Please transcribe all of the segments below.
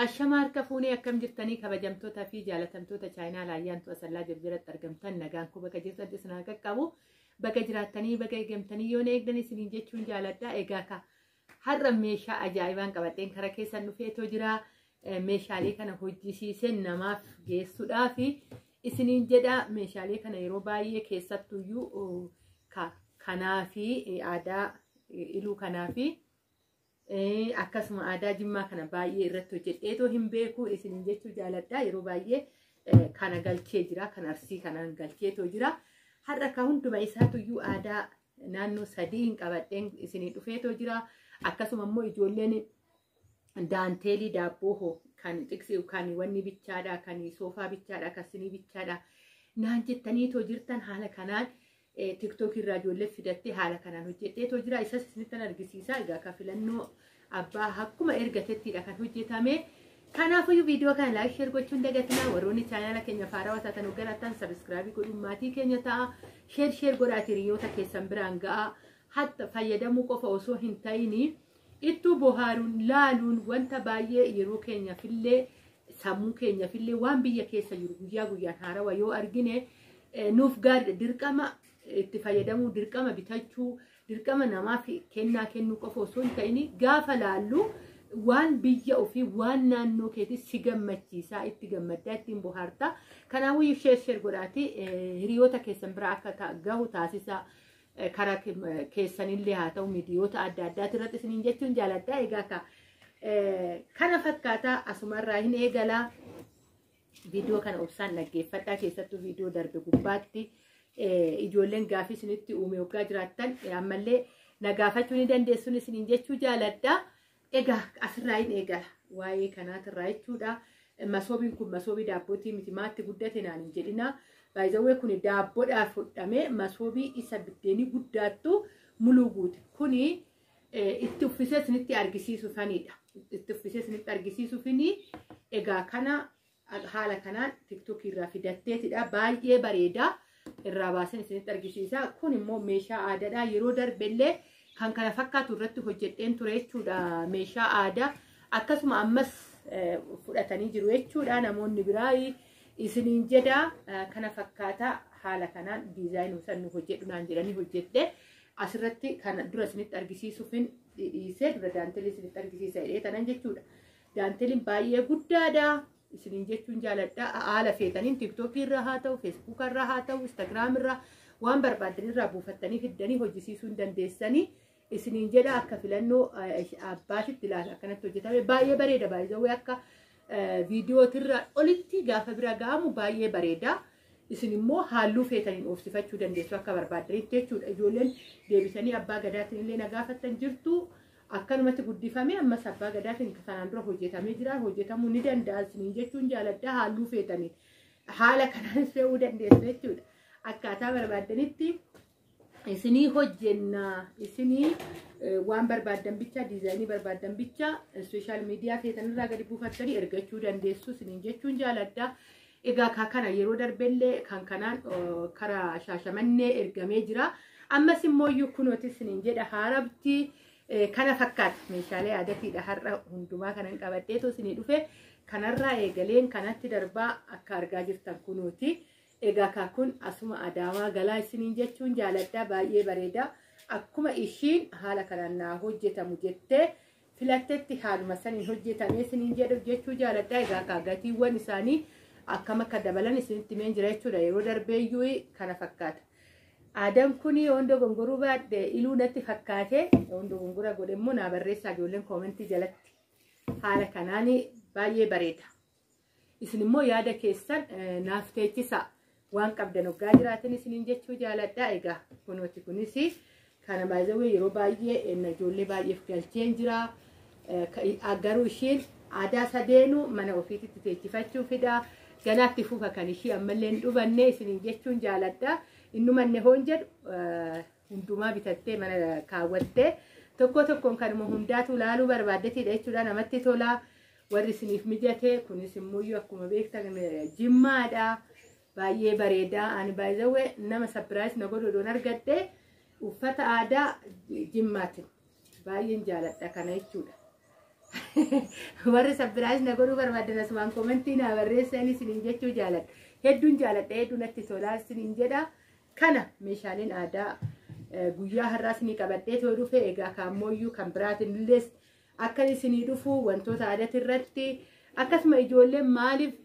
Ashama harka fuunee akkam jirtanii kabajamtootaa fi jaalatamtoota chaayinaa laayyaantu asallaa jirjiratti argamtan nagaan koo bakka jirtan isin haa qaqqabu. Baga jiraattanii baga eegamtanii yoon eegdan isiniin jechuun jaaladha. Egaa ka har'a meeshaa ajaa'ibaan qabadheen kara keessan dhufeetoo jira. Meeshaalee kana hojjisiiseen namaaf geessuudhaaf isiniin jedha. Meeshaalee kana yeroo baay'ee keessattuyyuu kanaa fi aadaa iluu kanaa fi akkasuma aadaa jimmaa kana baay'ee irratti hojjedheetoo hin beeku isiniin jechuu jaaladha. Yeroo baay'ee kana galchee jira. Kan arsii kanaan galcheetoo jira. Har'a ka hunduma isaatuyyuu aadaa naannoo sadii hin qabadheen isinii dhufeetoo jira. Akkasuma immoo ijoolleen daanteelii daabboo hoo kan xiqsi kan wanni bichaadha, kan soofaa bichaadha, kan sinii bichaadha naan jettaniitoo jirtan haala kanaan tiktookii irraa ijoollee fidattee haala kanaan hojjedheetoo jira. Isas isinittan argisiisa. Egaa ka filannoo abbaa akkuma ergatettidha kan hojjetame. Kanaafuyyuu viidiyoo kana like share gochuun dagatinaa. Warroonni chaanaala keenya faarawaa taatan hogganattan subscribe godhuun maatii keenya ta'a. Share share godhaati hiriyoota keessan biraan ga'a. Hatta fayyadamuu qofa osoo hin ta'in ittuu bohaaruun laaluun wanta baay'ee yeroo keenyafillee sammuu keenyafillee waan biyya keessa jiru guyyaa guyyaan haarawa yoo argine nuuf gaariidha. Dirqama itti fayyadamuu, dirqama bitachuu, dirqama namaaf kennaa kennuu qofa osoo hin ta'in gaafa laallu waan biyya ofii waan naannoo keetii si gammachiisaa itti gammaddaa ittiin bohaartaa. Kanaafuu share share godhaati hiriyoota keessan biraa akka gahu taasisaa. Karaa keessanillee haa ta'u miidiyoota adda addaati irratti isiniin jechuun jaaladha. Egaa ka kana fakkaataa asumarraa hin eegalaa. Viidiyoo kana obsaan dhaggeeffadhaa. Keessattuu viidiyoo darbe gubbaatti ijoolleen gaafii isinitti uume waggaa jiraattan ammallee na gaafachuu ni dandeessuun isiniin jechuu jaaladha. Egaa asirraa hin eegala waa'ee kanaatirraa jechuudha. Masoobiin kun masoobii daabbootii miti maatti guddate naan hin jedhina. Baay'izawwee kun daabboodhaaf hodhamee masoobii isa biddeenii guddaattu muluu guute. Kuni itti uffisee isinitti argisiisuufanidha. Itti uffisee isinitti argisiisuufini egaa kana haala kanaan tiktookii irraa fidatteetidha. Baay'ee bareeda. Irraa baasan isinitti argisiisa. Kun immoo meeshaa aadaadha. Yeroo darbellee kan kana fakkaatu irratti hojjedheen ture jechuudha. Meeshaa aadaa akkasuma ammas fudhatanii jiru jechuudha. Namoonni biraa isiniin jedha kana fakkaata haala kanaan diizaayinii san nu hojjedhu naan jedhanii hojjedhe. Asirratti kana dura isinitti argisiisuufin dhiisee dura daanteelii isinitti argisiisa jedhee tanan jechuudha. Daanteeliin baay'ee guddaadha. Isiniin jechuun jaaladha. Haala feetaniin tiktookii irraa haa ta'u, feesbuuka irraa haa ta'u, instaagiraam irraa waan barbaadan irraa buufattanii fiddanii hojjisiisuu hin dandeessanii. Isiniin jedha akka filannoo abbaatitti ilaala akkanatti hojjetame baay'ee bareeda. Baay'ee akka viidiyootirraa olitti gaafa bira ga'amu baay'ee bareeda. Isin immoo halluu feetaniin oofsifachuu dandeessu akka barbaaddanitti jechuudha. Ijoolleen deebisanii abbaa gadaatiin illee na gaafattan jirtu. Akkanumatti guddifame ammas abbaa gadaatiin kanaan dura hojjetamee jira. Hojjetamuu ni danda'a isiniin jechuun jaaladha. Halluu feetaniin haala kanaan fe'uu dandeessu jechuudha. Akkaataa barbaaddanitti isinii hojjenna. Isinii waan barbaaddan bicha, diizaayinii barbaaddan bicha sooshaal miidiyaa feetanirraa gadi buufattanii ergachuu dandeessu isiniin jechuun jaaladha. Egaa kana yeroo darbellee kan kanaan karaa Shaashamannee ergamee jira. Ammas immoo kunooti isiniin jedha haarabti kana fakkaata meeshaalee aadaatiidha. Har'a hundumaa kanan qabadheetoo isinii dhufe kanarraa eegaleen kanatti darbaa akka argaa jirtan kunooti. Egaa kun asuma Adaamaa galaa isiniin jechuun jaaladha. Baay'ee bareeda. Akkuma ishiin haala kanaan naa hojjetamu jettee filattetti haaluma saniin hojjetamee isiniin jedhu jechuu jaaladha. Egaa gatiiwwan isaanii akkam akka dabalan isinitti himeen jira jechuudha. Yeroo darbeeyyuu kana fakkaata. Aadaan kun yoon dogongoruu baadhe iluu natti fakkaate yoon dogongora godhe immoo naa barreessaa ijoolleen koomentii jalatti. Haala kanaan baay'ee bareeda. Isin immoo yaada keessan naaf teechisaa. Waan qabdan hoggaa jiraatan isiniin jechuu jaaladha. Egaa kunooti kunis kana baay'ee yeroo baay'ee ijoollee baay'eef galcheen jira. Garuu ishiin aadaa sadeenuu mana ofiitti teechifachuu fida. Ganaatti fufa kan ishii ammallee hin dhufanne isiniin jechuun jaaladha. Innumanne hoon jedhu hundumaa bitattee mana kaawwattee tokko tokkoon kanuma hundaatu laaluu barbaaddeetidha jechuudha. Namatti tola warri isiniif mijate kunis immoo akkuma beektan jimmaadha. Baay'ee bareeda. Ani baay'ee nama sapiraayis na godhu odoon argadhe uffata aadaa jimmaatiin baay'een jaaladha kana jechuudha. Warri surprise na godhuu barbaadan asumaan comment naa barreessan isiniin jechuu jaaladha. Hedduun jaaladha, hedduu natti tolaa isiniin jedha. Kana meeshaaleen aadaa guyyaa har'aa isinii qabadhee too dhufe. Egaa kaammooyyuu kan biraatiin illee akka isinii dhufu wantoota aadaati irratti, akkasuma ijoolleen maaliif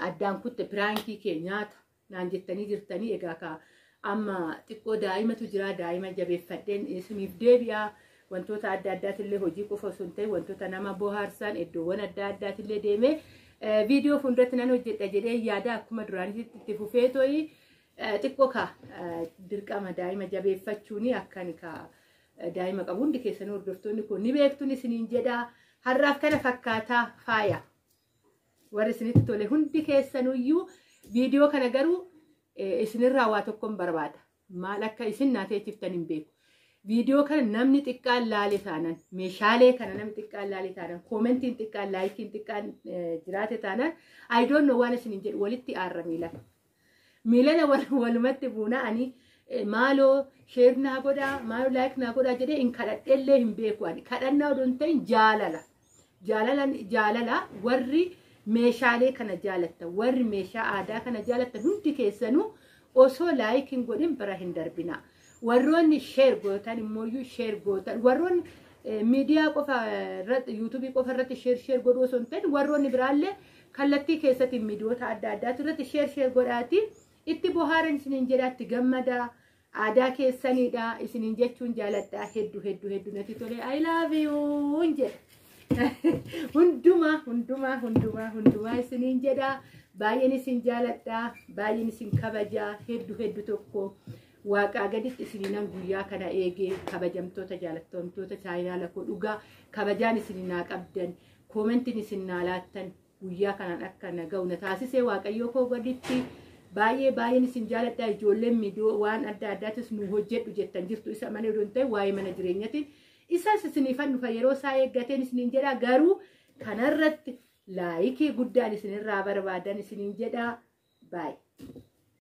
addaan kutte prank kee nyaata naan jettanii jirtanii. Egaa ka amma xiqqoo daa'imatu jira, daa'ima jabeeffadheen isiniif deebi'a. Wantoota adda addaatillee, hojii qofa osoo hin ta'in, wantoota nama bohaarsan iddoowwan adda addaatillee deemee viidiyoo fuulduratti nan hojjedha jedhee yaada. Akkuma duraanitti itti fufee to'i xiqqoo ka dirqama daa'ima jabeeffachuuni akkan ka daa'ima qabu hundi keessanii hordoftoonni kun ni beektuun isiniin jedha. Har'aaf kana fakkaataa faaya. Warri isinitti tole hundi keessanuyyuu viidiyoo kana garuu isinirraa waa tokkoon barbaada. Maal akka isin naa teechiftan hin beeku. Viidiyoo kana namni xiqqaan laale taanan, meeshaalee kana namni xiqqaan laale taanan, commentiin xiqqaan, likeiin xiqqaan jiraate taanan, I don't know waan isiniin jedhu, walitti aarra miilana. Miilana walumatti buuna. Ani maaloo share naa godhaa, maaloo like naa godhaa jedhee hin kadhadhellee hin beeku ani. Kadhannaa odoo hin ta'in jaalala. Jaalala, jaalala. Warri meeshaalee kana jaalattan, warri meeshaa aadaa kana jaalattan hundi keessanuu osoo like hin godhin bira hin darbina. Warroonni share gootan immooyyuu share gootan, warroonni miidiyaa qofa irratti, YouTubeii qofa irratti share share godhuu osoo hin ta'in, warroonni biraallee kallattii keessatti miidiyoota adda addaati irratti share share godhaati itti bohaaran isiniin jedha, itti gammadaa, aadaa keessaniidha isiniin jechuun jaaladha. Hedduu hedduu hedduu natti tole. I love you jedha. Hundumaa hundumaa hundumaa hundumaa isiniin jedha. Baay'een isin jaaladha, baay'een isin kabajaa. Hedduu hedduu tokko waaqaa gaditti isiniinan guyyaa kana eegee. Kabajamtoota jaalattoota channel koo, dhugaa kabajaan isin naa qabdan, commentiin isin naa laattan guyyaa kanaan akka na ga'u na taasisee. Waaqayyoo koo gaditti baay'ee baay'een isin jaaladha. Ijoolleen miidiyoo waan adda addaatis nu hojjedhu jettan jirtu, isa malee odoo hin ta'in waa'ee mana jireenyatiin isas isiniifan dhufa yeroo isaa eeggateen isiniin jedha. Garuu kanarratti like guddaan isinirraa barbaadan isiniin jedha. Baay'ee.